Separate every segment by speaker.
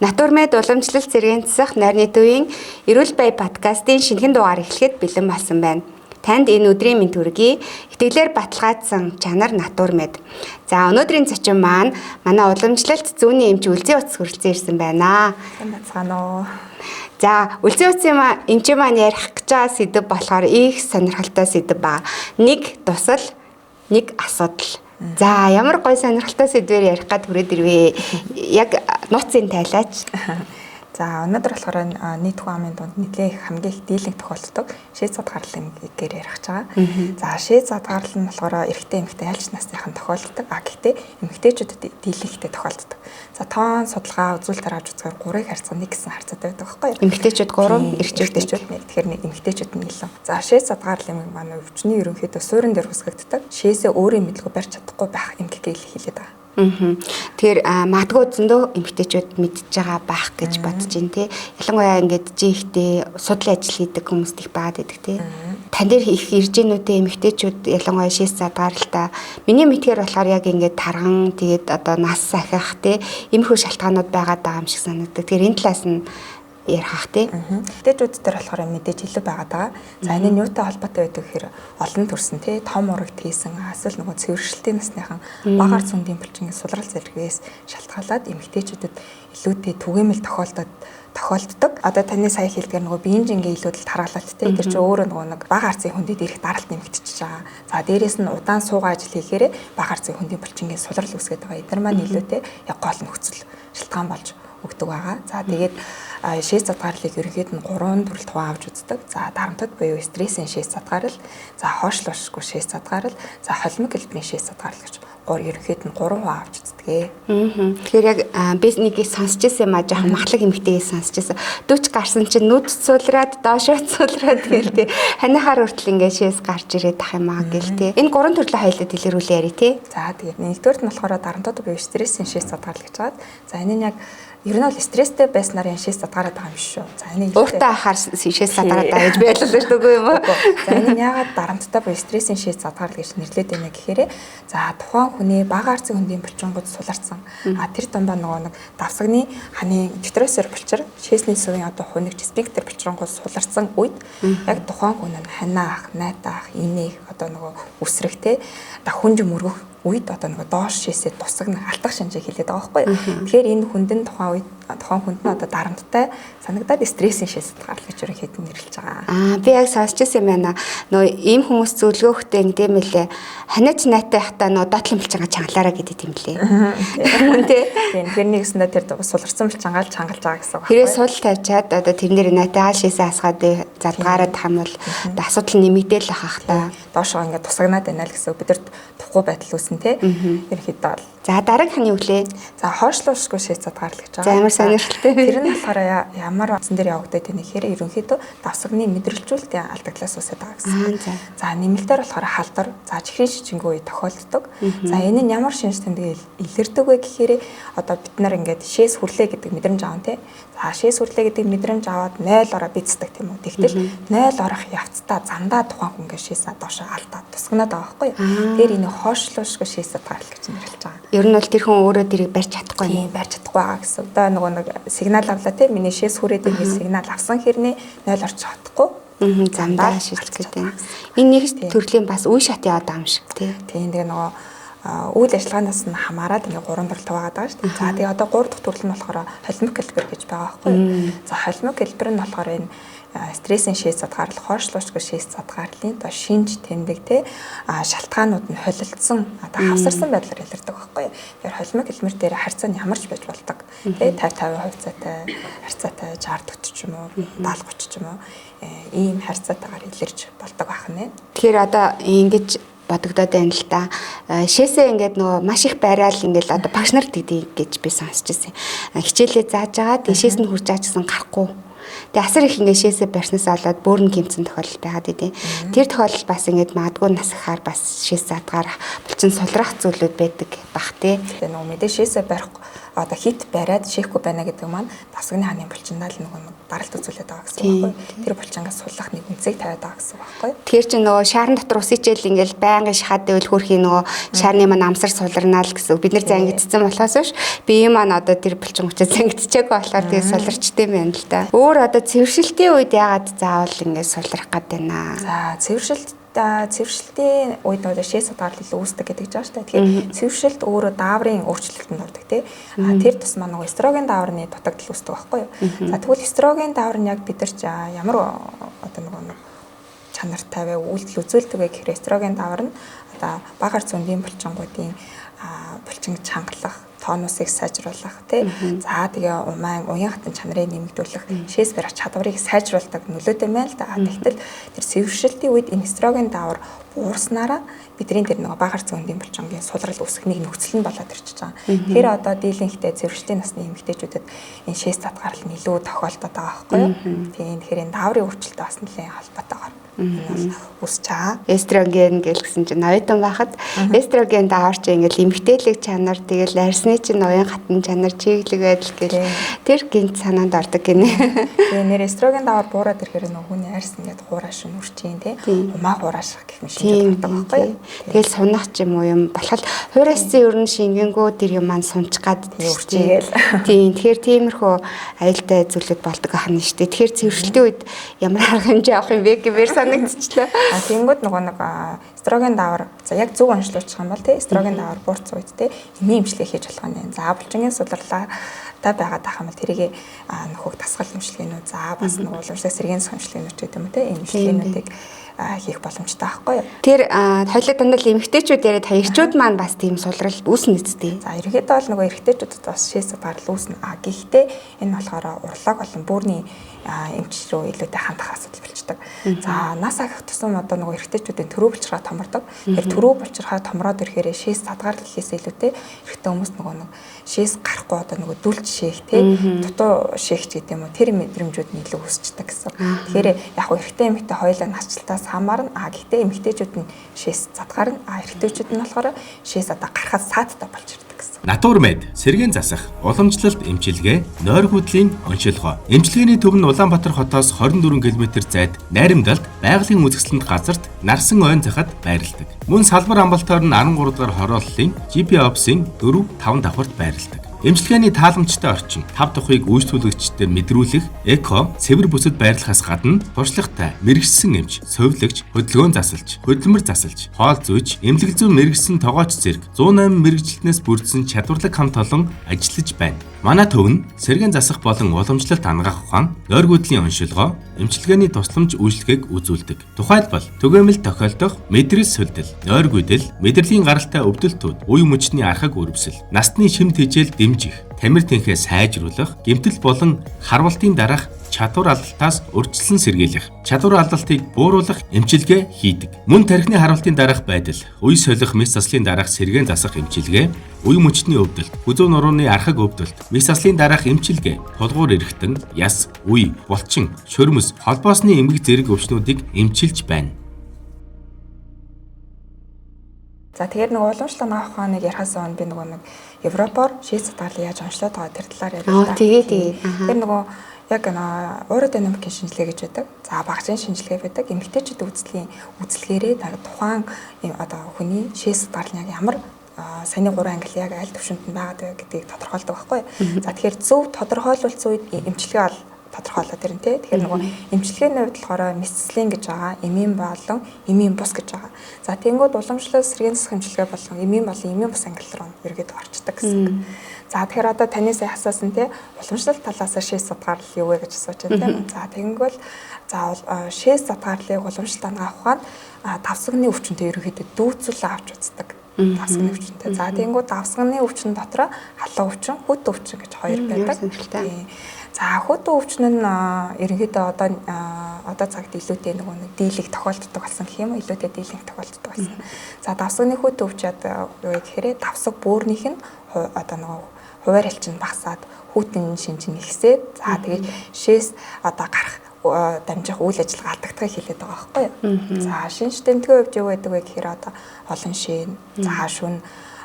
Speaker 1: Натурмед уламжлалт цэргийн засах Нарны төвийн Эрүүл бай подкастын шинэхэн дугаар эхлэхэд бэлэн болсон байна. Танд энэ өдрийн мэнд хүргэе. Итгэлээр баталгаажсан чанар Натурмед. За өнөөдрийн зочин маань манай уламжлалт зүүнний эмч Үлзий утас хүрэлцэн ирсэн байна.
Speaker 2: Сайн байцгаана уу?
Speaker 1: За Үлзий утсын эмчийн маань ярих гэж байгаа сэдэв болохоор их сонирхолтой сэдэв ба. Нэг дусал, нэг асуудал. За ямар гоё сонирхолтой сэдвээр ярих гад хүрээд ирвэ. Яг нууцын тайлаач.
Speaker 2: За өнөөдөр болохоор нийт хүн амын дунд нэлээх хамгийн их дийлэнх тохиолддог шээс задгаарлын гэгээр ярих гэж байгаа. За шээс задгаарлал нь болохоор эрэгтэй эмэгтэй аль ч насныхан тохиолддог. А гэхдээ эмэгтэйчүүдэд дийлэнхтэй тохиолддог. За тоон судалгаа үзүүлэлтээр авч үзэхээр 3-ыг харьцаа 1 гэсэн харьцаатай байдаг байхгүй юу?
Speaker 1: Эмэгтэйчүүд 3,
Speaker 2: эрэгтэйчүүд 1. Тэгэхээр нэг эмэгтэйчүүд нь илүү. За шээс задгаарлал эмгэг маань өвчний ерөнхийдөө суурин дээр үсгэгддэг. Шээсээ өөрийн мэдлгүй барьж чадахгүй байх эмгэг илэрхийлээд байгаа.
Speaker 1: Тэгэхээр магадгүй зөндөө эмэгтэйчүүд мэдж байгаа байх гэж бодож байна тий. Ялангуяа ингээд жихтэй судлал ажил хийдэг хүмүүст их байгаад байдаг тий. Тан дээр их ирж гэнэ үү эмэгтэйчүүд ялангуяа шээс задгаарлалтаа. Миний мэдхээр болохоор яг ингээд тарган тэгээд одоо нас ахих тий иймэрхүү шалтгаанууд байгаад байгаа юм шиг санагддаг. Тэгэхээр энэ талаас нь ярих ах тий.
Speaker 2: Эмэгтэйчүүд дээр болохоор мэдээж илүү байгаад байгаа. За энэ нь юутай холбоотой байдаг гэхээр олон төрсэн тий том урагт хийсэн эсвэл нөгөө цэвэршилтийн насныхан багаар цөндийн булчингийн сулрал зэргээс шалтгаалаад эмэгтэйчүүдэд илүүтэй түгээмэл тохиолддог. Одоо таны сая хэлдгээр нөгөө биеийн жингээ илүүдэл таргалалт тий тэр чинь өөрөө нөгөө нэг бага арцын хүндэд ирэх даралт нэмэгдчихэж байгаа. За дээрэс нь удаан суугаа ажил хийхээр бага арцын хөндийн булчингийн сулрал үүсгээд байгаа. Эдгээр маань илүүтэй яг гол нөхцөл шалтгаан болж өгдөг байгаа. За тэгээд шээс задгаарлалыг ерөнхийд нь 3 төрөлд хуваа авч үздэг. За дарамтад буюу стрессийн шээс задгаарл, за хойшлуушгүй шээс задгаарл, за холимог хэлбэрийн шээс задгаарл гэж ерөнхийд нь 3 хуваа авч үздэг.
Speaker 1: Тэгэхээр яг би нэг сонсч ирсэн юм а жоохон махлаг эмэгтэйгээс сонсч ирсэн. Дүч гарсан чинь нүд сулраад доошоо сулраад гээл тий. Ханиахаар хүртэл ингээд шээс гарч ирээд ах юм аа гээл тий. Энэ 3 төрлөө хоёлоо дэлгэрүүлээ яри тий.
Speaker 2: За тэгээд нэгдүгээрт нь болохоор дарамтад буюу стрессийн шээс задгаарлал гэж байгаа. За энэ нь яг ер нь бол стресстэй байснаар энэ шээс задгаараад байгаа юм биш шүү.
Speaker 1: За энэ ууртаа ахаар шээс задгараад байгаа гэж би ойлголоо шүү дээ юм уу?
Speaker 2: За энэ нь яагаад дарамттай буюу стрессийн шээс задгаарлал гэж нэрлэдэг байна гэхээр за тухайн хүний бага арцын хөндийн булчингууд суларсан. А тэр дундаа нөгөө нэг давсагны ханы детросер булчир шээсний сувийн одоо хунигч сфинктер булчингууд суларсан үед яг тухайн хүн нь ханаах, найтаах, инээх одоо нөгөө үсрэх те хүнж мөргөх үед одоо нөгөө доош шээсээ тусагна алтах шинжийг хилээд байгаа байхгүй юу. Тэгэхээр энэ хүндэн тухайн үед тухайн хүнд нь одоо дарамттай санагдаад стрессийн шээс задгаарлал гэж ерөнхийд нь нэрлэж байгаа.
Speaker 1: Аа би яг сонсч ирсэн юм байна. Нөгөө ийм хүмүүс зөвлөгөөхтэй ингэдэм мэлээ. Ханиач найтай хата нөгөө доотлын булчингаа чангалаараа гэдэг юм лээ. Мөн тий.
Speaker 2: Тийм тэгэхээр нэгсэндээ тэр суларсан булчингаа л чангалж байгаа гэсэн үг.
Speaker 1: Хэрэг сул тавьчаад одоо тэрнэр найтайгаа шээсээ асгаад задгаараад хам бол асуудал нэмэгдээл ах та.
Speaker 2: Доошоо ингээд тусагнаад байна л гэсэн үг. Бид нарт тухгүй байдал үүсэн тий. Ерөнхийдөө бол.
Speaker 1: За дараагийнх нь юу лээ?
Speaker 2: За хойшлуушгүй шээс задгаарлал гэж байгаа.
Speaker 1: За ямар сонирхолтой.
Speaker 2: Тэр нь болохоор ямар утсан дээр явагдаад байна гэхээр ерөнхийдөө давсагны мэдрэлжүүлэлтийн алдаглаас үүсээд байгаа гэсэн. За нэмэлтээр болохоор халдвар, за чихрийн шижингүй үе тохиолддог. За энэ нь ямар шинж тэмдэг илэрдэг вэ гэхээр одоо бид нар ингээд шээс хүрлээ гэдэг мэдрэмж аавна тий. За шээс хүрлээ гэдэг мэдрэмж аваад 0 ороо бицдэг тийм үү. Тэгтэл 0 орох явцдаа замдаа тухайн хүн ингээд шээсээ доошоо алдаад тусгнаад байгаа байхгүй юу. Тэгэхээр энэ хойшлуушгүй шээс задгаарлал гэж нэрлэж байгаа.
Speaker 1: Ер нь бол тэр хүн өөрөө тэрийг барьж чадахгүй.
Speaker 2: Тийм барьж чадахгүй байгаа гэсэн. Одоо нөгөө нэг сигнал авлаа тий. Миний шээс хүрээд ийм сигнал авсан хэрнээ 0 орч чадахгүй.
Speaker 1: Замдаа шилжих гэдэг. Энэ нэг төрлийн бас үе шат яваад байгаа юм шиг тий.
Speaker 2: Тийм тэгээ нөгөө үйл ажиллагаанаас нь хамаарат ингээ 3 төрөл хуваагаад байгаа шүү дээ. За тэгээ одоо 3 дахь төрөл нь болохоор холимог хэлбэр гэж байгаа байхгүй юу. За холимог хэлбэр нь болохоор энэ стрессийн шээс задгаарлал, хойшлуушгүй шээс задгаарлалын одоо шинж тэмдэг те шалтгаанууд нь холилдсон одоо хавсарсан байдлаар илэрдэг байхгүй юу. Тэгэхээр холимог хэлмэр дээр харьцаа нь ямар ч байж болдог. Тэ 50 50 хувьцаатай, харьцаатай 60 40 ч юм уу, 70 30 ч юм уу ийм харьцаатайгаар илэрч болдог байх нэ.
Speaker 1: Тэгэхээр одоо ингэж бодогдоод байна л да. Шээсээ ингээд нөгөө маш их барайл ингээд одоо багш нар гэдэг гэж би сонсч ирсэн. Хичээлээ зааж байгаа, шээс нь хүрч байгаа ч гэсэн гарахгүй. Тэгээ асар их ингээд шээсээ барьснаас болоод бөөрн гимцэн тохиолдол байгаад идэв. Тэр тохиолдол бас ингээд магадгүй нас ахаар бас шээс задгаар булчин сулрах зүйлүүд байдаг бах тий.
Speaker 2: Тэгээ нөгөө мэдээ шээсээ барих одоо хит бариад шээхгүй байна гэдэг маань давсганы хааны булчиндаа л нөгөө даралт үзүүлээд байгаа гэсэн үг байхгүй. Тэр булчингаас суллах нэг үнцийг тавиад байгаа гэсэн үг байхгүй.
Speaker 1: Тэгэхээр чи нөгөө шаарн дотор ус ичээл ингээл байнгын шахаад байвал хөрхийн нөгөө шаарны маань амсар суларнаа л гэсэн үг. Бид нэр зангидсан болохоос биш бие маань одоо тэр булчин учраас зангидчихаагүй болохоор тэгээ суларчтай юм байна л да. Өөр одоо цэвэршилтийн үед яагаад заавал ингээд сулрах гээд байна?
Speaker 2: За цэвэршилтийн үед одоо шээс садгаар илүү үүсдэг гэдэг жаа шүү дээ. Тэгэхээр цэвэршилт өөрөө дааврын өөрчлөлтөнд ордог тий. А тэр тусмаа нөгөө эстроген дааврын дутагдал үүсдэг байхгүй юу? За тэгвэл эстроген даавар нь яг бид нар ч ямар одоо нөгөө нэг чанартай вэ, үйлдэл үзүүлдэг вэ гэхээр эстроген даавар нь одоо багаар зөндийн булчингуудын булчин чангалах, тонусыг сайжруулах тий. За тэгээ умайн уян хатан чанарыг нэмэгдүүлэх, шээс барих чадварыг сайжруулдаг нөлөөтэй байна л да. Тэгтэл тэр цэвэршилтийн үед энэ эстроген даавар буурснараа бидний тэр нөгөө багаар зөндийн булчингийн сулрал үүсэх нэг нөхцөл нь болоод ирчихэж байгаа. Тэгэхээр одоо дийлэнхтэй цэвэршилтийн насны эмэгтэйчүүдэд энэ шээс задгаарлал нь илүү тохиолдоод байгаа байхгүй юу? Тийм, тэгэхээр энэ дааврын өөрчлөлттэй бас нэлээд холбоотойгоор энэ бол үүсэж байгаа.
Speaker 1: Эстроген гэлсэн чинь оюутан байхад эстроген даавар чи ингээл эмэгтэйлэг чанар, тэгэл арьсны чинь уян хатан чанар, чиглэг байдал гэл тэр гинт санаанд ордог гинэ.
Speaker 2: Тэгээ нэр эстроген даавар буураад ирэхээр нөгөө хүний арьс ингээд хуураш нүрчин тий, умаа хуураших гэх мэт шинжүүд гардаг байхгүй юу?
Speaker 1: Тэгэл сунах ч юм уу юм болох хуурайсны ер нь шингэнгүү тэр юм маань сунчих гад
Speaker 2: үрчийгээл.
Speaker 1: Тийм, тэгэхээр тиймэрхүү аюултай зүйлүүд болдог ахна шүү дээ. Тэгэхээр цэвэршилтийн үед ямар арга хэмжээ авах юм бэ гэвэр санагдчихлаа.
Speaker 2: А тэгэнгүүт нөгөө нэг эстроген даавар за яг зөв онцлуулчих юм бол тий эстроген даавар буурсан үед тий эмийн эмчилгээ хийж болох нь. За булчингийн сулралаатай байгаад байх юм бол тэрийг нөхөг дасгал эмчилгээнүүд, за бас нөгөө уламжлал сэргээн засах эмчилгээнүүд гэдэг юм уу тий эмчилгээнүүдийг хийх боломжтой байхгүй юу?
Speaker 1: Тэр хоёлаа дандаа л эмэгтэйчүүд яриад хаярчууд маань бас тийм сулрал үүснэ үсттэй.
Speaker 2: За ерөнхийдөө бол нөгөө эрэгтэйчүүдэд бас шээс гарал үүснэ. А гэхдээ энэ болохоор урлаг болон бүрний эмч рүү илүүтэй хандах асуудал болчдөг. За нас ахих тусам одоо нөгөө эрэгтэйчүүдийн төрөө булчирхай томордог. Тэгэхээр төрөө булчирхай томроод ирэхээр шээс задгаарлал гэхээс илүүтэй эрэгтэй хүмүүс нөгөө нэг шээс гарахгүй одоо нөгөө дүлж шээх тий дутуу шээх ч гэдэг юм уу тэр мэдрэмжүүд нь илүү өсчдөг гэсэн. Тэгэхээр яг хөө эрэгтэй эмэгтэй хоёулаа насчлалтаас хамаарна. А гэхдээ эмэгтэйчүүд нь шээс задгаарна. А эрэгтэйчүүд нь болохоор шээс одоо гарахад саадтай болж ирдэг гэсэн.
Speaker 3: Натурмед сэргээн засах, уламжлалт эмчилгээ, нойргүйдлийн онцлогоо. Эмчилгээний төв нь Улаанбаатар хотоос 24 км зайд Найрамдалд байгалийн үзэсгэлэнт газарт Нарсан ойн захад байрладаг. Мөн салбар амбалтаар нь 13 дугаар хорооллын GP Ops-ын 4 5 давхарт байрладаг. Эмчилгээний тааламжтай орчин, тав тухыг үйлчлүүлэгчдэд мэдрүүлэх, эко, цэвэр бүсэд байрлахаас гадна туршлагатай, мэргэжсэн эмч, сувилагч, хөдөлгөөн засалж, хөдөлмөр засалж, хоол зүйч, эмнэлэг зүйн мэргэжсэн тогооч зэрэг 108 мэргэжилтнээс бүрдсэн чадварлаг хамт олон ажиллаж байна. Манай төв нь сэргээн засах болон уламжлалт анагаах ухаан, нойргүйдлийн оншилгоо, эмчилгээний тусламж үйлчилгээг үзүүлдэг. Тухайлбал түгээмэл тохиолдох мэдрэл сүлдэл, нойргүйдэл, мэдрэлийн гаралтай өвдөлтүүд, үе мөчний архаг өрөвсөл, насны шим тэжээл дэмжих, тамир тэнхээ сайжруулах, гэмтэл болон харвалтын дараах чадвар алдалтаас урьдчилан сэргийлэх, чадвар алдалтыг бууруулах эмчилгээ хийдэг. Мөн тархины харвалтын дараах байдал, үе солих мэс заслын дараах сэргээн засах эмчилгээ, үе мөчний өвдөлт, хүзүү нурууны архаг өвдөлт, мэс заслын дараах эмчилгээ, тулгуур эргэтэн, яс, үе, булчин, шөрмөс, холбоосны эмгэг зэрэг өвчнүүдийг эмчилж байна.
Speaker 2: За тэгэхээр нөгөө уламжлалт анагаах ухааныг ярихаас өмнө би нөгөө нэг Европоор шээс задгаарлал яаж онцлоод байгаа тэр талаар яриа.
Speaker 1: Тэгээ тэгээ.
Speaker 2: Тэр нөгөө яг уродинамикийн шинжилгээ гэж байдаг. За багжийн шинжилгээ байдаг. Эмэгтэйчүүд үзлэгээрээ тухайн одоо хүний шээс задгаарлал нь яг ямар саяны 3 англи яг аль түвшинд нь байгаад вэ гэдгийг тодорхойлдог байхгүй. За тэгэхээр зөв тодорхойлуулсан үед эмчилгээ бол тодорхойлоод ирнэ тий. Тэгэхээр нөгөө эмчилгээний хувьд болохоор мэсцлийн гэж байгаа, эмийн болон эмийн бус гэж байгаа. За тэгэнгүүт уламжлал сэргээн засах эмчилгээ болон эмийн болон эмийн бус англи руу ерөөдөө орчдөг гэсэн үг. За тэгэхээр одоо таны сая асуусан тий, уламжлал талаас шээс задгаарлал юу вэ гэж асууж байна тийм. За тэгэнгүүт за шээс задгаарлалыг уламжлалт анагаах ухаанд давсганы өвчнөд ерөнхийдөө дүүцүүлэн авч үздэг. Давсганы өвчнөд. За тэгэнгүүт давсганы өвчин дотроо халуун өвчин, хүйтэн өвчин гэж хоёр байдаг. За хүйтэн өвчин нь ерөнхийдөө одоо цагт илүүтэй нөгөө нэг дийлэг тохиолддог болсон гэх юм уу, илүүтэй дийлэнх тохиолддог болсон. За давсганы хүйтэн өвч юу гэхээр давсаг бөөрнийх нь одоо нөгөө Хуваар алчин багасаад хүүтэн шинж нь ихсээд, за тэгээд шээс одоо гарах дамжих үйл ажиллагаа алдагдахыг хэлээд байгаа байхгүй юу. За шинж тэмдгийн хувьд юу гэдэг вэ гэхээр одоо олон шин, за шүн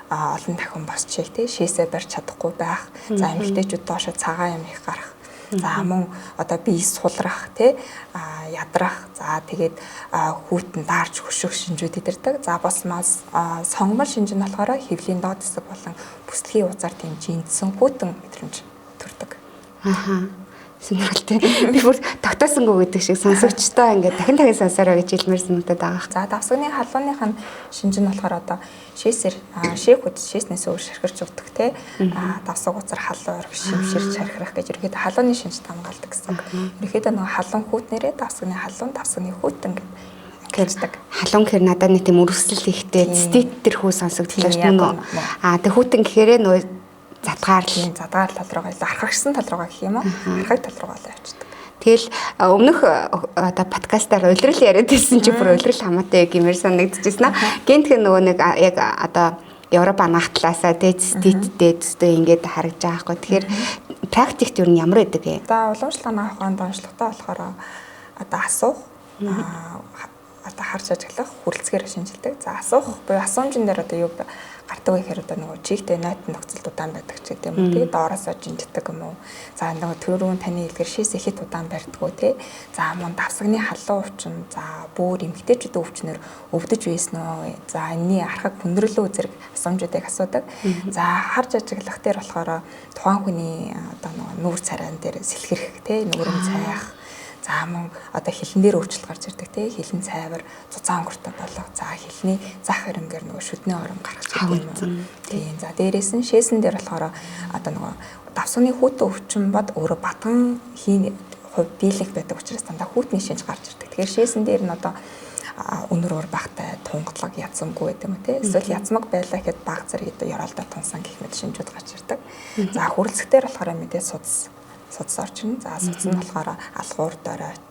Speaker 2: олон дахин босчих тий, шээсээ барьж чадахгүй байх. За эмэгтэйчүүд доошо цагаан юм их гарах. За мөн одоо бие сулрах тий, ядрах. За тэгээд хүүтэн даарч хөшөх шинжүүд идэрдэг. За бос мас сонгомол шинж нь болохоор хэвлийн доод хэсэг болон бүслэгийн узаар тийм жинтсэн хүүтэн мэдрэмж төрдөг.
Speaker 1: Аха. Сонирхолтой. Би бүр тогтоосонгүй гэдэг шиг сонсогчтой ингээд дахин дахин сонсороо гэж хэлмээр санагдаад байгаа.
Speaker 2: За давсганы халууных нь шинж нь болохоор одоо шээсэр шээхүүд шээснээс өөр шархирч өгдөг те. Давсаг уцаар халуун орох шимширч шархирах гэж ерөөхдөө халууны шинж хамгаалдаг гэсэн. Ерөөхдөө нөгөө халуун хүүтнэрээ давсганы халуун, давсганы хүүтэн гэдэг
Speaker 1: гэждэг. Халуун гэхэр надад нэг тийм өргөсөл ихтэй цэцэт тэр хүү сонсогдлоо шүү дээ. Аа тэг хүүтэн гэхээрээ нөгөө задгаар
Speaker 2: л задгаар тал руугаа илүү архагшсан тал руугаа гэх юм уу? Архаг тал руугаа л явчихдаг.
Speaker 1: Тэгэл өмнөх одоо подкастаар улирал яриад байсан чи бүр улирал хамаатай гэмээр санагдчихсэн аа. Гэнтгэн нөгөө нэг яг одоо Европ анаах талаасаа тэ цэцэттэй төстэй ингээд харагдаж байгаа хгүй. Тэгэхээр практикт юу нь ямар байдаг вэ?
Speaker 2: За уламжлал анаах ухаанд онцлогтой болохоор одоо асуух, одоо харж ажиглах, хүрэлцгээр шинжилдэг. За асуух буюу асуумжин дээр одоо юу гардаг вэ гэхээр одоо нөгөө чигтэй нойтон нөхцөлд удаан байдаг ч гэдэг юм уу тий, доороосоо жинждэг юм уу. За нөгөө төрүүн таны хэлгээр шээс ихэд удаан барьдгүү тий. За мөн давсагны халуун өвчин, за бөөр эмгтээчүүдийн өвчнөр өвдөж байсан уу. За энэний архаг хүндрэлөө зэрэг асуумжуудыг асуудаг. За харж ажиглах дээр болохоор тухайн хүний одоо нөгөө нүүр царайн дээр сэлхэрх тий, нүрэн цайх. За мөн одоо хилэн дээр өөрчлөлт гарч ирдэг тий, хилэн цайвар цуцаан өнгөртэй болох. За хилний зах хөрөнгөөр нөгөө шүдний орон гарч ирдэг юм уу. Тийм. За дээрээс нь шээсэн дээр болохоор одоо нөгөө давсганы хүүтэн өвчин бод өөрөө батган хийн хувь дийлэх байдаг учраас дандаа хүүтний шинж гарч ирдэг. Тэгэхээр шээсэн дээр нь одоо өнөр уур багтай тунгадлаг язамгүй байдаг юм тий. Эсвэл язмаг байлаа гэхэд баг зэрэг ёроолдоо тунсан гэх мэт шинжүүд гарч ирдэг. За хүрэлцэх дээр болохоор мэдээ судас орж ирнэ. За судас нь болохоор алгуур доройч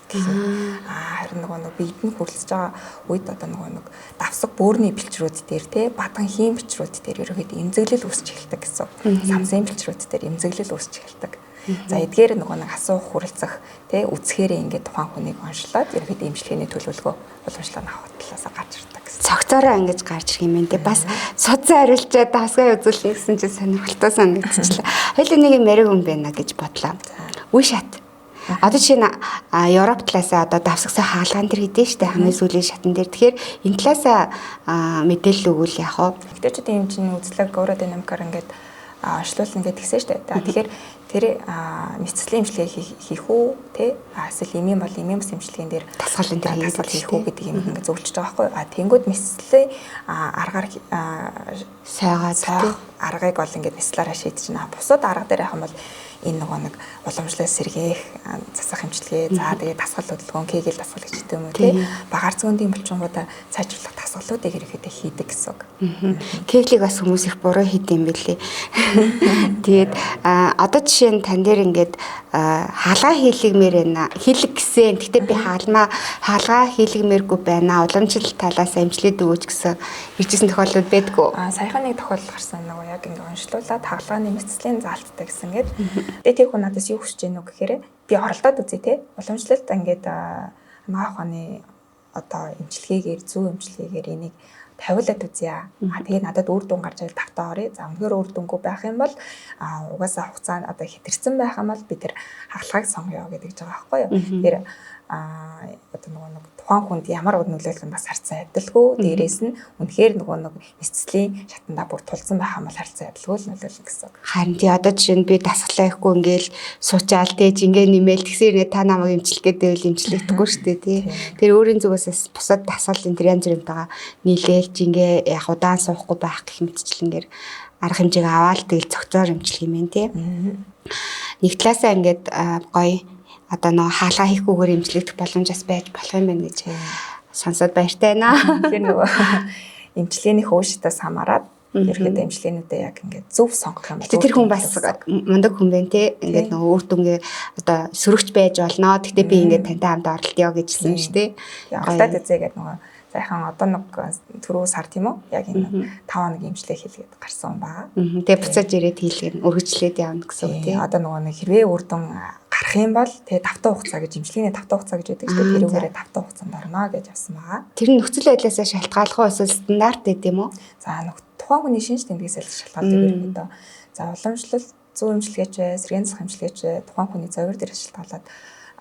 Speaker 2: гэх юм. Харин нөгөө нэг биед нь хүрэлцэж байгаа үед одоо нөгөө нэг давсаг бөөрийн бэлчрүүд дээр те, бадан хийн бэлчрүүд дээр ерөөхдөө эмзэглэл үүсч эхэлдэг гэсэн. Самсын бэлчрүүд дээр эмзэглэл үүсч эхэлдэг. За эдгээр нөгөө нэг асуух, хүрэлцэх те, үзэхээрээ ингээд тухайн хүнийг онцлоод ерөөхдөө эмчилгээний төлөвлөгөө уламжлал авах талаас гарч ирдэг гэсэн.
Speaker 1: Цогцоороо ингэж гарч ирэх юм байна те. Бас судсан хариулчаа давсгаа үзүүлнэ гэсэн чинь сонирхолтой санагдчихлаа. Хоёул нэг юм яриаг юм байна гэж бодлоо. Үе шат. Одоо жишээ нь Европ талаасаа одоо давсагсаа хаалгаан тэр гэдэг нь шүү дээ, хамгийн сүүлийн шатан дээр. Тэгэхээр энэ талаасаа мэдээлэл өгвөл яах вэ?
Speaker 2: Эмэгтэйчүүдийн эмчийн үзлэг уродинамикаар ингээд онцлуулна гэдэг тэгсэн шүү дээ. Тэгэхээр тэр мэдслийн эмчилгээ хийх үү те, эсвэл эмийн бол эмийн бас эмчилгээн дээр
Speaker 1: дасгал энэ төр
Speaker 2: дасгал хийх үү гэдэг юм ингээд зөвлөж байгаа байхгүй. Тэнгүүд мэдслийн аргаар
Speaker 1: сайгаад
Speaker 2: аргыг бол ингээд мэдслээрээ шийдэж байна. Бусад арга дээр яах юм бол энэ нөгөө нэг уламжлал сэргээх засах эмчилгээ, за тэгээд дасгал хөдөлгөөн, кегел дасгал гэж хэлдэг юм уу тий. Багаар зүүндийн булчингуудаа сайжруулах дасгалуудыг ерөнхийдөө хийдэг гэсэн үг.
Speaker 1: Кеглийг бас хүмүүс их буруу хийдэг юм билээ. Тэгээд одоо жишээ нь тань дээр ингээд хаалгаа хийлгэмээр байна. Хийлэг гэсэн. Гэхдээ би хаалгаа хийлгэмээргүй байна. Уламжлал талаас эмчлээд өгөөч гэсэн иржсэн тохиолдлууд байдгүй.
Speaker 2: Саяхан нэг тохиолдол гарсан, нөгөө яг ингээд онцлуулаад хаалгааны мэдслийн заалттай гэсэн гээд. Тэгээ тэр хүн надаас юу хүсэж гэнэ үү гэхээр би оролдоод үзье те. Уламжлалт ингээд анагаах ухааны одоо эмчилгээгээр, зөв эмчилгээгээр энийг тавиулаад үзье. Тэгээ надад үр дүн гарч ирэл тавтаа оръё. За үнэхээр үр дүнгүй байх юм бол угаасаа хугацаа одоо хэтэрсэн байх юм бол би тэр хагалгааг сонгоё гэдэг байгаа байхгүй юу. Тэгэхээр одоо нөгөө нэг тухайн хүнд ямар нөлөөлөх нь бас харьцан адилгүй. Дээрээс нь үнэхээр нөгөө нэг мэдслийн шатандаа бүр тулцсан байх юм бол харьцан адилгүй л нөлөөлнө гэсэн үг.
Speaker 1: Харин тий, одоо жишээ нь би дасгалаа ихгүй ингээл суучаал тий, жингээ нэмэл тэгсээр та намайг эмчлэх гэдэг үйл эмчлэгдэхгүй шүү дээ тий. Тэр өөрийн зүгээс бас бусад дасгал энэ төр янз бүрийн нийлээл жингээ яг удаан суухгүй байх гэх мэтчлэнгээр арга хэмжээг аваад тэгэл цогцоор эмчлэх юм байна тий. Нэг талаасаа ингээд гоё одоо нөгөө хаалгаа хийхгүйгээр эмчлэгдэх боломж бас байж болох юм байна гэж сонсоод баяртай байна.
Speaker 2: Тэгэхээр нөгөө эмчилгээний хөөштөөс хамаарат ерөөхдөө эмчилгээнүүдээ яг ингээд зөв сонгох юм.
Speaker 1: Тэр хүн бас мундаг хүн байна те. Ингээд нөгөө үр дүнгээ одоо сөрөгч байж болно. Гэхдээ би ингээд тантай хамт оролдъё гэжсэн шүү дээ.
Speaker 2: Оролдоод үзье гэдэг нөгөө За яхан одоо нэг түрүү сар тийм үү? Яг энэ 5 хоногийн эмчилгээ хийлгээд гарсан байгаа.
Speaker 1: Тэгээ буцааж ирээд хийлгэн үргэлжлээд явна гэсэн үг тийм.
Speaker 2: Одоо нөгөө нэг хэрвээ үр дүн гарах юм бол тэгээ 5 хугацаа гэж эмчилгээний 5 хугацаа гэж байдаг шүү дээ. Тэрүүгээрээ 5 хугацаанд орно гэж явсан байгаа.
Speaker 1: Тэр нь нөхцөл байдлаасаа шалтгаалах уу эсвэл стандарт гэдэг юм уу?
Speaker 2: За тухайн хүний шинж тэмдгээс л шалтгаалдаг ерөнхийдөө. За уламжлалт зүүн эмчилгээч, сэргээн засах эмчилгээч тухайн хүний зовир дээр шалтгаалаад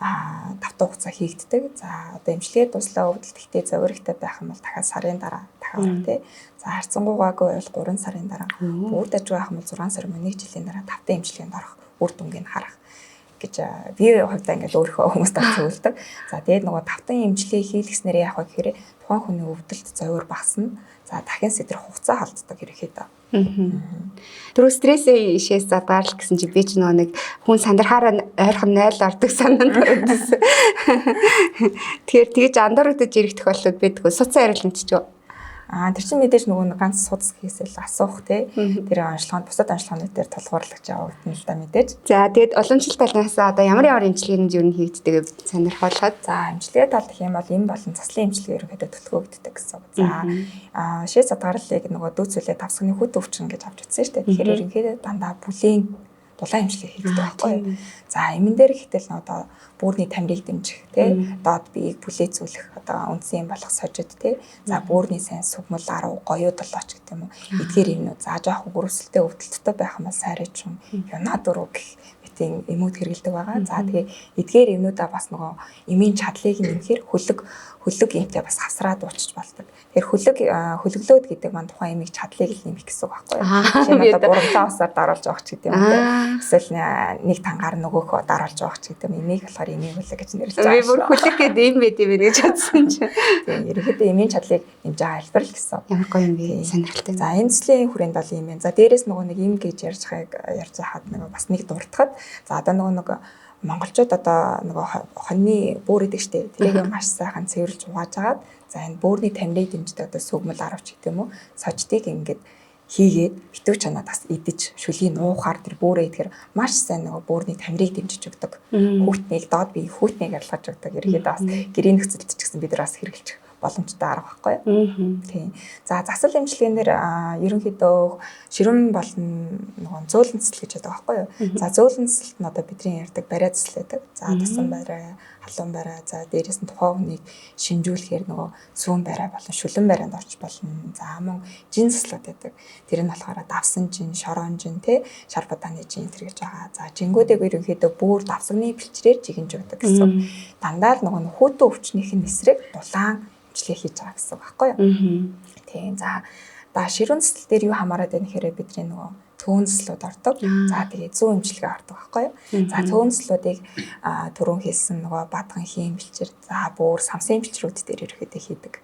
Speaker 2: 5 хугацаа хийгддэг. За одоо эмчилгээ дуслаа өвдөлт ихтэй зовир ихтэй байх юм бол дахиад сарын дараа дахиад орох тий. За харьцангуйгаагүй бол 3 сарын дараа, бүр дажгүй байх юм бол 6 сар мөн 1 жилийн дараа 5 эмчилгээнд орох, үр дүнгийг харах гэж би хувьдаа ингээл өөрийнхөө хүмүүст зөвлөдөг. За тэгээд нөгөө тавтан эмчилгээ хийлгэснээр яах вэ гэхээр тухайн хүний өвдөлт зовир багасна. За дахин сэтрэх хугацаа халддаг ерөнхийдөө.
Speaker 1: Түрүү стрессээ ишээс задгаарлах гэсэн чи би ч нөгөө нэг хүн сандрахаараа ойрхон 0 ордог санаанд орсон. Тэгэхээр тэгэж андуурагдаж ирэх тохиолдлууд байдгүй. Суцсан яриулмчгүй.
Speaker 2: Тэр чинь мэдээж нөгөө ганц судас хийсэл асуух тий. Тэр онцлогоонд бусад онцлогооны дээр тулгуурлаж явагдана л да мэдээж.
Speaker 1: За тэгээд уламжлалт талаас одоо ямар ямар эмчилгээнд юу хийгддэг сонирхолтой.
Speaker 2: За эмчилгээ талд гэх юм бол эм болон заслын эмчилгээ ерөнхийдөө төлхөөгддөг гэсэн үг. За шээс задгаарлалыг нөгөө дүүцүүлээ давсганы хөт өвчин гэж авч үзсэн шүү дээ. Тэгэхээр ерөнхийдөө дандаа бүлээн дулаан эмчилгээ хийгддэг байхгүй юу. За эмэн дээр гэтэл одоо бүүрний тамирыг дэмжих тий доод биеийг бүлээцүүлэх одоо үндсэн юм болох сожид тий за бүүрний сайн сүгмэл 10 гоёо долооч гэдэг юм уу эдгээр юмнууд за жоох гөрөсөлтэй өвдөлттэй байх юм бол сайрычин юна дөрөв гэх мэтийн эмүүд хэрэгэлдэг байгаа. За тэгээ эдгээр эмнүүдээ бас нөгөө эмийн чадлыг нэмэхээр хөлөг эмтэй бас хавсраад уучж болдог. Тэгэхээр хөлөглөөд гэдэг маань тухайн эмийг чадлыг л нэмэх гэсэн үг байхгүй юу. Жишээ нь одоо бурамлаа усаар даруулж явах ч гэдэг юм те. Эсвэл нэг тангаар нөгөөхөө даруулж явах ч гэдэг юм. Эмийг болохоор эмийн хөлөг гэж нэрлэж байгаа.
Speaker 1: Би бүр хөлөг гэдэг юм байд юм гэж бодсон чинь.
Speaker 2: Тийм, ерөнхийдөө эмийн чадлыг нэмж байгаа хэлбэр л гэсэн.
Speaker 1: Ямар гоё юм бэ? Сонирхолтой.
Speaker 2: За энэ төслийн хүрээнд бол юм байна. За дээрэс нөгөө нэг эм гэж ярьж байхад нөгөө бас нэг дуртахад за одоо нөгөө нэг монголчууд одоо нөгөө хоньны бүүр идэг штэ. Тэрийг маш сайхан цэвэрлж угааж агаад за энэ бүүрний тамирыг дэмждэг одоо сүгмэл аравч гэдэг юм уу? Сождыг ингээд хийгээд битүү чанаад бас идэж шүлгийг нуухаар тэр бүүрээ идэхээр маш сайн нөгөө бүүрний тамирыг дэмжиж өгдөг. Хүүтнийг доод бие хүүтнийг арилгаж өгдөг. Ерөнхийдөө бас гэрийн нөхцөлд ч гэсэн бид нар бас хэрэглэж боломжтой арга байхгүй юу? Тийм. За засал эмчилгээнээр ерөнхийдөө ширүүн болон нөгөө зөөлөн цэцэл гэж байдаг байхгүй юу? За зөөлөн цэцэлт нь одоо бидний ярьдаг бариа цэцэл байдаг. За тусан бариа, халуун бариа, за дээрээс нь тухайн хүнийг шинжүүлэхээр нөгөө сүүн бариа болон шүлэн барианд орж болно. За мөн жин цэцлүүд байдаг. Тэр нь болохоор давсан жин, шорон жин, тэ шар будааны жин тэр гэж байгаа. За жингүүдийг ерөнхийдөө бүр давсагны бэлчрээр жигэнж өгдөг гэсэн. Дандаа л нөгөө хүүтэн өвчнийх нь эсрэг дулаан эмчилгээ хийж байгаа гэсэн үг байхгүй юу? Тийм. За ширүүн цэцэл дээр юу хамаарат байна гэхээр бидний нөгөө төөн цэцлүүд ордог. За тэгээ зүүн эмчилгээ ордог байхгүй юу? За төөн цэцлүүдийг түрүүн хэлсэн нөгөө бадган хийн бэлчээр, за бүр самсын бэлчрүүд дээр ерөөхдөө хийдэг.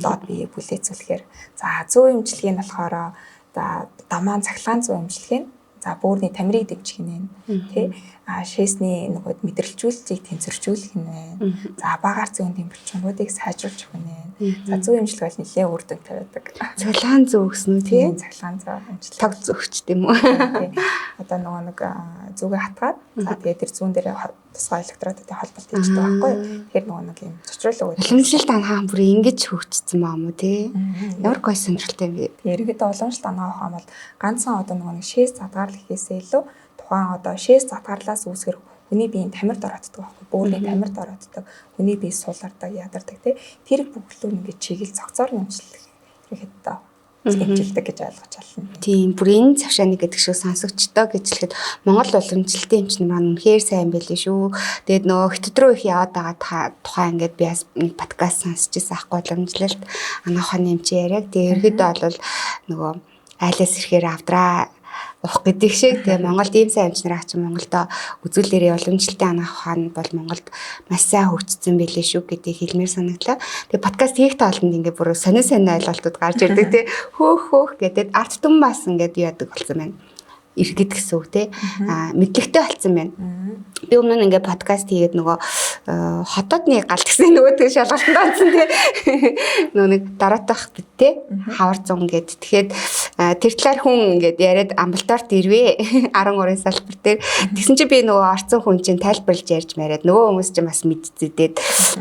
Speaker 2: Доод биеийг бүлээцүүлэхээр. За зүүн эмчилгээ нь болохоор за дамаан цахилгаан зүүн эмчилгээ нь за бүүрний тамирыг дэмжих нь тий шээсний нөгөө мэдрэлжүүлэлтийг тэнцвэржүүлэх нь байна. За багаар зүүн тэмбэрчингуудыг сайжруулах нь байна. За зүүн эмчилгээ бол нэлээд үр дүнтэй байдаг.
Speaker 1: Цахилгаан зүү гэсэн үү тий?
Speaker 2: Цахилгаан зүү эмчилгээ.
Speaker 1: Тог зөөгч тийм үү?
Speaker 2: Тий. Одоо нөгөө нэг зүгээ хатгаад за тэгээд тэр зүүн дээр тусгай электродтой холболт хийждэг байхгүй юу? Тэгэхээр нөгөө нэг юм чочрол өгöd.
Speaker 1: Уламжлалт анагаах бүр ингэж хөгжсөн баа мó тий? Ямар гоё сонирхолтой юм бэ?
Speaker 2: Тэгээ ерөнхийдөө уламжлалт анагаах ухаан бол ганцхан одоо нөгөө нэг шээс задгаарлах гэхээсээ илүү тухайн одоо шээс задгаарлаас үүсгэр хүний биеийн тамирт орооддаг байхгүй бөөрийн тамирт орооддаг, хүний бие сулардаг, ядардаг тий. Тэр бүхлөө ингээд чиглэл цогцоор нэмжлэх ерөнхийдөө эмчилдэг гэж ойлгож байна.
Speaker 1: Тийм, бүр энэ завшааны гэдэг шиг сонсогчдоо гэж хэлэхэд Монгол уламжлалтын эмч нар маань үнэхээр сайн байлээ шүү. Тэгээд нөгөө хятад руу их яваад байгаа тухай ингээд би бас нэг подкаст сонсч байсан ахгүй уламжлалт анагаах ухааны эмчийн яриаг. Тэгээд ерөнхийдөө бол нөгөө айлаас ирэхээр авдраа уух гэдэг шиг тэгээ Монголд ийм сайн эмч нар ач Монголдо үзүүлээрээ уламжлалтын анагаах ухаан бол Монголд маш сайн хөгжсөн байлээ шүү гэдгийг хэлмээр санагдлаа. Тэгээ подкаст хийх тоолонд ингээ бүр сонин сонин ойлголтууд гарч ирдэг тий. Хөөх хөөх гэдэг арт түмэн бас ингээд яадаг болсон байна. Иргэд гэсэн үг тий. Мэдлэгтэй болсон байна. Би өмнө нь ингээ подкаст хийгээд нөгөө хотоодны гал гэсэн нөгөө тэг шалгалтанд онцсон тий. Нөгөө нэг дараатах тий. Хавар зун гэд. Тэгэхээр тэр талаар хүн ингээд яриад амбулаторт ирвэ 13-ын салбар дээр. Тэгсэн чинь би нөгөө орцсон хүн чинь тайлбарлаж ярьж мариад нөгөө хүмүүс чинь бас мэдцээдээд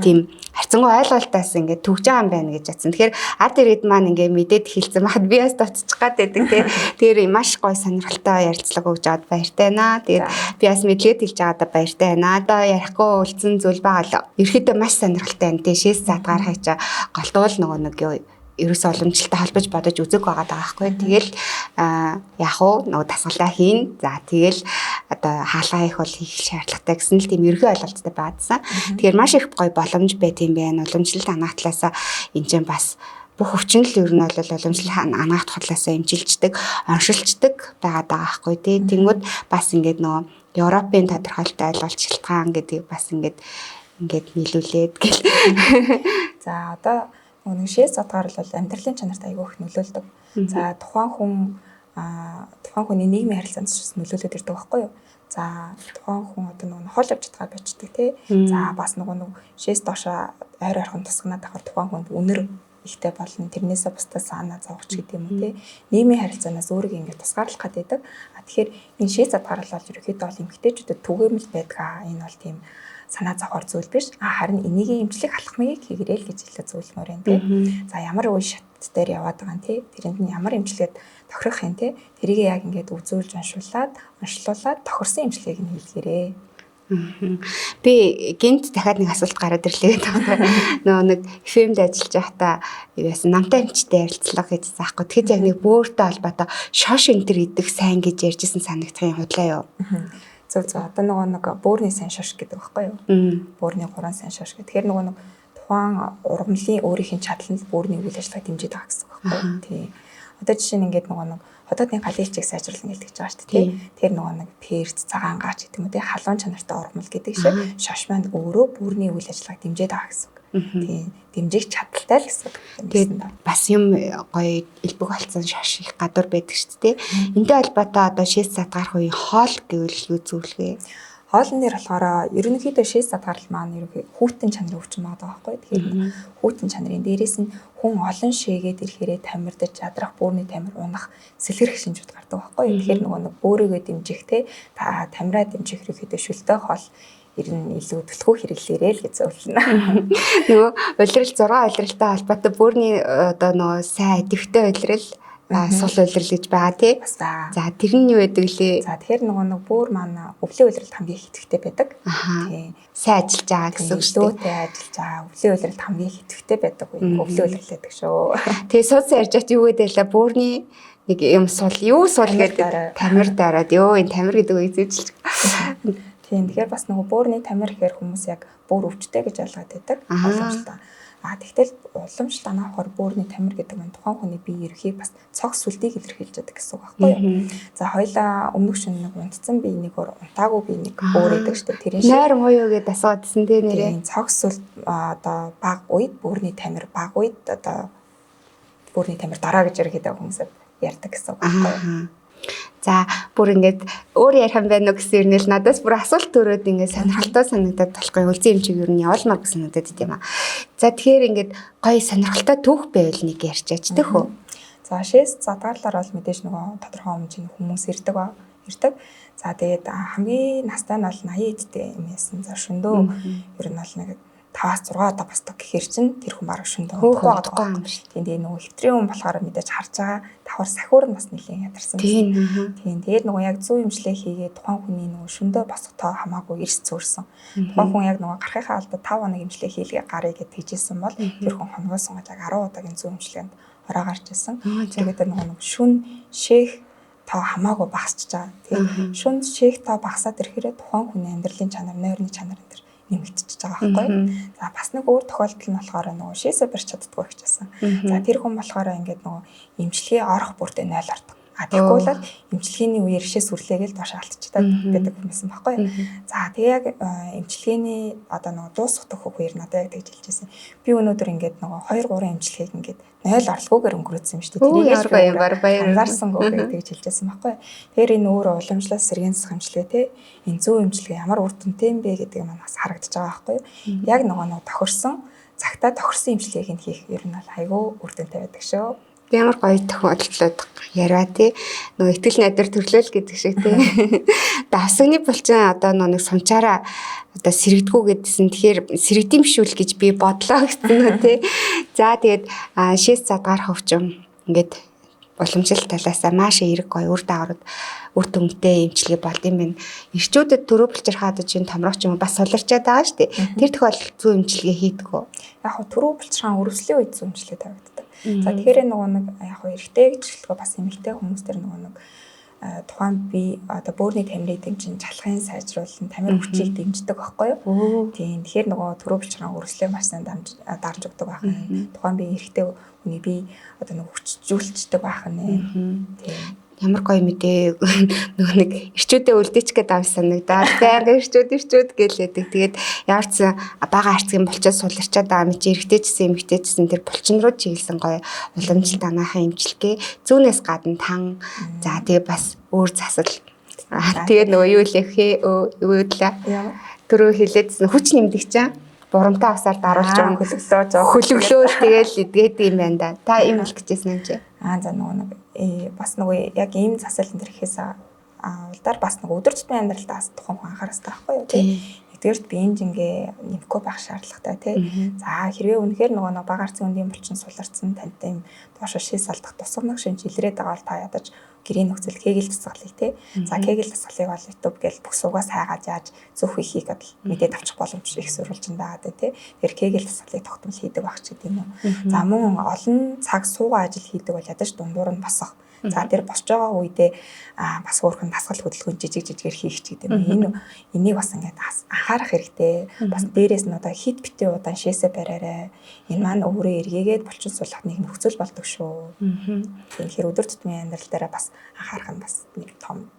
Speaker 1: тийм харьцангуй ойлголтоос ингээд түгж байгаа юм байна гэж бодсон. Тэгэхээр ард иргэд маань ингээд мэдээд хэлсэн байхад би бас дутчих гад байдаг тий. Тэгэхээр маш гоё сонирхолтой ярилцлага өгж аваад баяртай байна. Тэгээд би бас мэдлэгэд хэлж байгаадаа баяртай байна. Одоо ярихгүй үлдсэн зүйл байгаа л. Ерөөхдөө маш сонирхолтой байна тий. Шээс задгаар хайчаа голтуул нөгөө нэг юу ерөөсөө уламжлалтай холбож бодож үзэг байгаа даа байхгүй. Тэгэл яг уу нөгөө дасгалаа хийн. За тэгэл одоо хаалгаа их бол хийх шаардлагатай гэсэн л тийм ерөнхий ойлголттой байгаадсан. Тэгэхээр маш их гоё боломж байт юм байна. Уламжлалт анаах талаасаа энэ чинь бас бүх өвчин л ер нь бол уламжлалт анаах талаасаа эмчилждэг, оншилчдаг байгаад байгаа байхгүй тий. Тэнгүүд бас ингээд нөгөө Европын тодорхойлолт ойлголт шилтгаан гэдгийг бас ингээд нийлүүлээд гэл.
Speaker 2: За одоо нэг шээс задгаар бол амьдралын чанарт айгүй их нөлөөлдөг. За тухайн хүн тухайн хүний нийгмийн харилцаанд ч нөлөөлөд ирдэг байхгүй юу? За тухайн хүн одоо нөгөө хол явж чадгаа болчдөг тий. За бас нөгөө нэг шээс доошоо ойр ойрхон тусганаад авахар тухайн хүнд үнэр ихтэй болно. Тэрнээсээ бусдаас санаа зовох ч гэдэг юм уу тий. Нийгмийн харилцаанаас өөрийгөө ингээд тусгаарлах гэдэг. А тэгэхээр энэ шээс задгаар бол ерөнхийдөө бол эмэгтэйчүүдэд түгээмэл байдаг. Энэ бол тийм санаа зовхоор зүйл биш. А харин энийг эмчлэх алхмыг хийгэрэй л гэж илүү зөвлөмөр байна тий. За ямар үе шат дээр яваад байгаа юм тий. Тэрэнд нь ямар эмчилгээд тохирох юм тий. Тэрийг яг ингээд үзүүлж уншлуулад тохирсон эмчилгээг нь хийлгээрэй.
Speaker 1: Би гинт дахиад нэг асуулт гараад ирлээ гэдэг. Нөгөө нэг FM-д ажиллаж байхдаа яасан намтай эмчтэй ярилцлага хийжсэн аахгүй. Тэгэхэд яг нэг бөөртэй холбоотой шош энтер идэх сайн гэж ярьжсэн санагдах юм худлаа юу?
Speaker 2: Зөв зөв. Одоо нөгөө нэг бөөрний сайн шош гэдэг байхгүй юу? Бөөрний 3 сайн шош гэх. Тэгэхээр нөгөө нэг тухайн ургамлын өөрийнх нь чадал нь бөөрний үйл ажиллагааг дэмжиж байгаа гэсэн үг байхгүй юу? Тийм. Одоо жишээ нь ингээд нөгөө нэг хотоодны галын элчийг сайжруулна гэж байгаа шүү дээ. Тэр нөгөө нэг перц, цагаан гаач гэдэг юм уу тий, халуун чанартай ургамал гэдэг шиг шош маань өөрөө бөөрний үйл ажиллагааг дэмжиж байгаа гэсэн үг. Тийм. Дэмжих чадaltaй л гэсэн үг.
Speaker 1: Тэгээд бас юм гоё элбэг болсон шош их гадуур байдаг шүү дээ. Энтэй холбоотой одоо шээс задгарах үеийн хоол гэвэл юу зөвлөх вэ?
Speaker 2: Хоолн дээр болохоор ерөнхийдөө шээс задгарал маань ерөнхий хүйтэн чанарын өвчин байгаа байхгүй. Тэгэхээр хүйтэн чанарын дээрээс нь хүн олон шээгээд ирэхээрээ тамирдаж ядрах, бөөрний тамир унах, сэлгэрэх шинжүүд гардаг байхгүй. Тэгэхээр нөгөө нэг бөөрийгөө дэмжих те тамираа дэмжих ерөнхийдөө шүлтэй хоол ер нь илүү түлхүү хэрэглээрэй л гэж зөвлөнө.
Speaker 1: Нөгөө улирал 6 улиралтай холбоотой бөөрний одоо нөгөө сайн идэвхтэй улирал сул улирал гэж байгаа тий. За тэр нь юу байдаг лээ?
Speaker 2: За тэгэхээр нөгөө нэг бөөр маань өвлийн улиралд хамгийн их идэвхтэй байдаг.
Speaker 1: Тий. Сайн ажиллаж байгаа гэсэн үг шүү
Speaker 2: дээ. Сайн ажиллаж байгаа. Өвлийн улиралд хамгийн их идэвхтэй байдаг үе. Өвлийн улирал гэдэг шүү.
Speaker 1: Тэгээ суусан ярьж байт юу гэдэг лээ? Бөөрний нэг юм сул юу сул гэдэг тамир дараад ёо энэ тамир гэдэг үгийг зэжлж.
Speaker 2: Тийм. Тэгэхээр бас нөгөө бөөрний тамир гэхээр хүмүүс яг бөөр өвчтэй гэж ойлгоод байдаг. Боломжтой. А тэгтэл уламжлалт анаахаар бөөрний тамир гэдэг нь тухайн хүний бие ерөнхий бас цог сүлдийг илэрхийлж байдаг гэсэн үг байхгүй юу? За хоёлаа өмнөх шөнө нэг унтсан бие нэг өөр, унтаагүй бие нэг өөр гэдэг шүү дээ.
Speaker 1: Тэрэн шиг нойр муу юу гэдээ асууадсэн тий нэрээ.
Speaker 2: Цог сүлд одоо баг үед бөөрний тамир баг үед одоо бөөрний тамир дараа гэж ерөнхийдөө хүмүүсэд ярьдаг гэсэн үг байхгүй юу?
Speaker 1: За бүр ингээд өөр ярих юм байна уу гэсэн ирнэл надаас бүр асуулт төрөөд ингээд сонирхолтой санагдаад болохгүй үлзий эмчиг ер нь явуулмаар гэсэн санагдаад идэм аа. За тэгэхээр ингээд гоё сонирхолтой түүх байвал нэг ярьчаач тэх үү.
Speaker 2: За шээс задгаарлаар бол мэдээж нөгөө тодорхой хэмжээний хүмүүс ирдэг. За тэгээд хамгийн настай нь бол 80 эдтэй юм яасан. За шөндөө ер нь бол нэг 5-6 удаа босдог гэхэр чинь тэр хүн бараг шөндөө
Speaker 1: удахгүй юм шиг.
Speaker 2: Тийм тэгээ нөгөө хэвтрийн хүн болохоор мэдээж харж байгаа давхар сахиур нь бас нэлээд ядарсан. Тийм тэгээд нөгөө яг зүү юмшлээ хийгээд тухайн хүний нөгөө шөндөө босох тоо хамаагүй эрс зөөрсөн. Тухайн хүн яг нөгөө гарахынхаа алдаа 5 хоног имжлэг хийлгээ гарыг гэж тэгжсэн бол тэр хүн хоногоо сунгаж яг 10 удаагийн зүү юмшлэгэнд ороо гарч ирсэн. Тэгээд тэр нөгөө шүн шээх тоо хамаагүй багасч байгаа. Тийм шүн шээх тоо багасаад ирэхээр тухайн хүний амьдралын чанар, нойрны чанар энэ төр нэмэгдчихэж байгаа байхгүй. За бас нэг өөр тохиолдол нь болохоор нөгөө шээсээ барьж чаддгүй гэжсэн. За тэр хүн болохоор ингээд нөгөө эмчилгээ орох бүртээ 0 ордог. А тэгэхгүй бол эмчилгээний үеэр шээс сүрлээгээл доош алдчихдаг гэдэг хүмүүс юм баггүй. За тэгээ яг эмчилгээний одоо нөгөө дуусах төхөх үеэр надад яг тэгж хэлжсэн. Би өнөөдөр ингээд нөгөө 2 3 эмчилгээг ингээд 0 орлогоогоор өнгөрөөсөн юм шүү дээ.
Speaker 1: Тэрийг
Speaker 2: анзаарсангүй гэж тэгж хэлжсэн байхгүй. Тэгэхээр энэ өөр уламжлал сэргээн засах эмчилгээ те энэ зөв эмчилгээ ямар үр дүнтэй юм бэ гэдэг нь бас харагдаж байгаа байхгүй. Яг нөгөө тохирсон цагтаа тохирсон эмчилгээг нь хийх ер нь бол айгүй үр дүнтэй байдаг шүү.
Speaker 1: Ямар гоё тохиолдлууд яриа тий. Нөгөө итгэл найдвар төрлөөл гэдэг шиг тий. Давсагны булчин одоо нөгөө нэг сумчаараа одоо сэрэгдгүү гэдсэн. Тэгэхээр сэрэгдэм шүү л гэж би бодлоо гэсэн нөө тий. За тэгээд шээс задгаар хөвчм ингээд уламжлалт талаасаа маш эерэг гоё үр дагаврууд үр дүнтэй эмчилгээ болд юм байна. Эрчүүдэд төрөө булчирхаа одоо чинь томрох ч юм уу бас суларчаад байгаа шүү дээ. Тэр тохиолдолд зүү эмчилгээ хийдэг үү?
Speaker 2: Яг хөө төрөө булчирхаан өрөвслийн үед зүү эмчилгээ тавигддаг. За тэгэхээр нөгөө нэг яг хөө эрэгтэй гэж хэлэхгүй бас эмэгтэй хүмүүс төр нөгөө нэг тухайн би одоо бөөрийн тамирыг дэмжин чалхын сайжруулан тамир хүчийг дэмждэг байхгүй юу? Тийм. Тэгэхээр нөгөө төрөө булчирхаан өрөвслийг маш сайн дарж өгдөг байх нь. Тухайн би эрэгтэй хүний бие одоо нөгөө хүчжүүлчдэг байх нь. Тийм.
Speaker 1: Ямар гоё мэдээ нөгөө нэг ирчүүдээ үлдээч гэдэг ам санагдаад байнга ирчүүд ирчүүд гэлээдэг. Тэгээд ямар ч бага арцгийн булчид суларчаад байгаа мэт эрэгтэйчсэн эмэгтэйчсэн тэр булчин руу чиглэсэн гоё уламжлалт анаахын эмчилгээ зүүнээс гадна тан за тэгээ бас өөр засал. Тэгээд нөгөө юу лээ хээ юу лээ. Түрүү хэлээдсэн хүч нэмдэг чинь бурамтай усаар даруулж байгаа
Speaker 2: хөлөглөө жоо
Speaker 1: хөлөглөө тэгэл идгээд юм байна да. Та ийм хэлэх гэжсэн юм чи.
Speaker 2: Аа за нөгөө нэг бас нөгөө яг ийм засал энэ төрхөөс улдаар бас нөгөө өдөр тутмын амьдралдаа бас тухайн хүн анхаарах хэрэгтэй байхгүй юу тий. Нэгдүгээрт биеийн жингээ нэмэхгүй байх шаардлагатай тий. За хэрвээ үнэхээр нөгөө нэг бага арцын үндийн булчин суларсан тантай юм доошо шээс алдах тусгамнах шинж илрээд байгаа бол та ядаж гэрийн нөхцөл кегел дасгалыг тий. За кегел дасгалыг бол YouTube гэл бүх суугаас хайгаад яаж зөв хийхийг бол мэдээд авчих боломж их сурвалжинд байгаа тий. Тэгэхээр кегел дасгалыг тогтмол хийдэг байх ч гэдэг юм уу. За мөн олон цаг суугаа ажил хийдэг бол ядаж дундуур нь босох. За тэр босч байгаа үедээ бас хөөрхөн дасгал хөдөлгөөн жижиг жижигээр хийх ч гэдэг юм. Энэ энийг бас ингээд анхаарах хэрэгтэй. Бас дээрээс нь одоо хит битээ удаан шээсээ бариарай. Энэ маань өөрөө эргээгээд булчин сулах нэг нөхцөл болдог шүү. Тэгэхээр өдөр тутмын амьдрал дээр бас анхаарах нь бас нэг том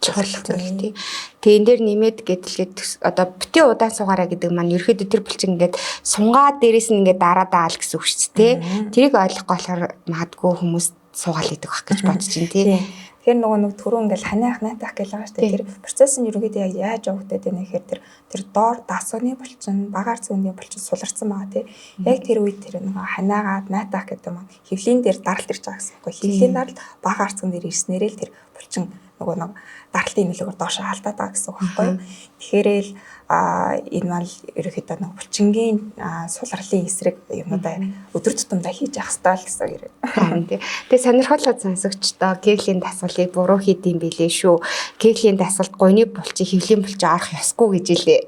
Speaker 1: чухал зүйл тий. Тэгээ энэ дээр нэмээд гэдэлгээд одоо битээ удаан суугаараа гэдэг маань ерөөхдөө тэр булчин ингээд сунгаа дээрээс нь ингээд дараад аал гэсэн үг шүү дээ. Тэрийг ойлгохгүй болохоор магадгүй хүмүүс суугаал идэх байх гэж бодож чинь тий.
Speaker 2: Тэгэхээр нөгөө нэг түрүү ингээл ханиах найтах гэж байгаа шүү дээ. Тэр процесс нь ерөнхийдөө яг яаж явагдаад байна гэхээр тэр доор дасганы булчин, багаар зүүнний булчин суларсан байгаа тий. Яг тэр үед тэр нөгөө ханаагаад найтах гэдэг маань хөвлийн дээр даралт ирж байгаа гэсэн үг. Хөвлийн даралт бага арцган дээр ирснээрээ л тэр булчин нөгөө нэг даралтын нөлөөгөөр доош алдаад байгаа гэсэн үг байхгүй юу. Тэгэхээр л энэ маань ерөнхийдөө нэг булчингийн сулралын эсрэг юмнуудаа өдөр тутамдаа хийж явах хэрэгтэй л гэсэн үг.
Speaker 1: Харин тий. Тэгээ сонирхолтой сонсогчдоо кеглийн дасгалыг буруу хийдэм билээ шүү. Кеглийн дасгалд гуйны булчин, хөвлийн булчин орох ёсгүй гэж хэлээ.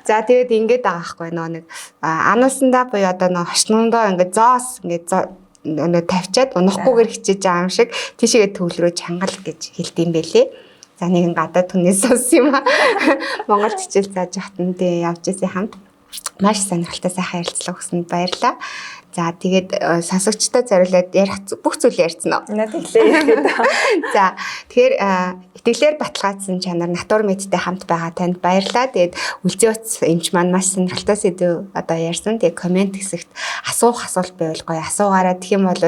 Speaker 1: За тэгээд ингэж байгаа байхгүй нөө нэг ануусандаа буюу одоо нөө хошнондоо ингээд зоос ингээд өнөө тавьчаад унахгүйгээр хичээж байгаа юм шиг тийшээгээ төвлөрөө чанgal гэж хэлдэм байлээ. За нэгэн гадаад хүнээс сонссон юм аа. Монгол хичээл зааж байхад нь тий явж ирсэн хамт маш сонирхолтой сайхан ярилцлага өгсөнд баярлалаа. За тэгээд сонсогчдод зориулаад ярих бүх зүйл ярьсан уу?
Speaker 2: Тэглээ.
Speaker 1: За тэгэхээр итгэлээр баталгаажсан чанар Натур мэдтэй хамт байгаа танд баярлалаа. Тэгээд үлзий утас эмч маань маш сонирхолтой сэдв одоо ярьсан. Тэгээд комент хэсэгт асуух асуулт байвал гоё асуугаараа. Тэгэх юм бол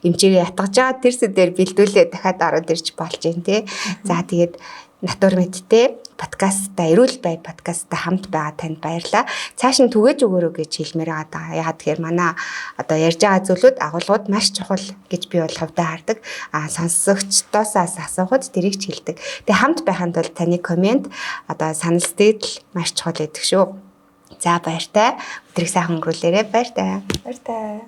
Speaker 1: эмчигээ ятгаж байгаа тэр сэдвээр бэлдүүлээ дахиад ороод ирж болж байна тий. За тэгээд Натур мэдтэй подкастта эрүүл бай подкастта хамт байгаа танд баярлалаа. Цааш нь түгээж өгөөрэй гэж хэлмээр байгаа. Яагаад тэгэхээр манай одоо ярьж байгаа зүйлүүд агуулгууд маш чухал гэж би бол хувьдаа хардаг. А сонсогчдоос асуухад тэрийг ч хэлдэг. Тэгээ хамт байхын тулд таны комент одоо санал сэтгэл маш чухал байдаг шүү. За баяртай. Өдрийг сайхан өнгөрүүлээрэй. Баяртай.
Speaker 2: Баяртай.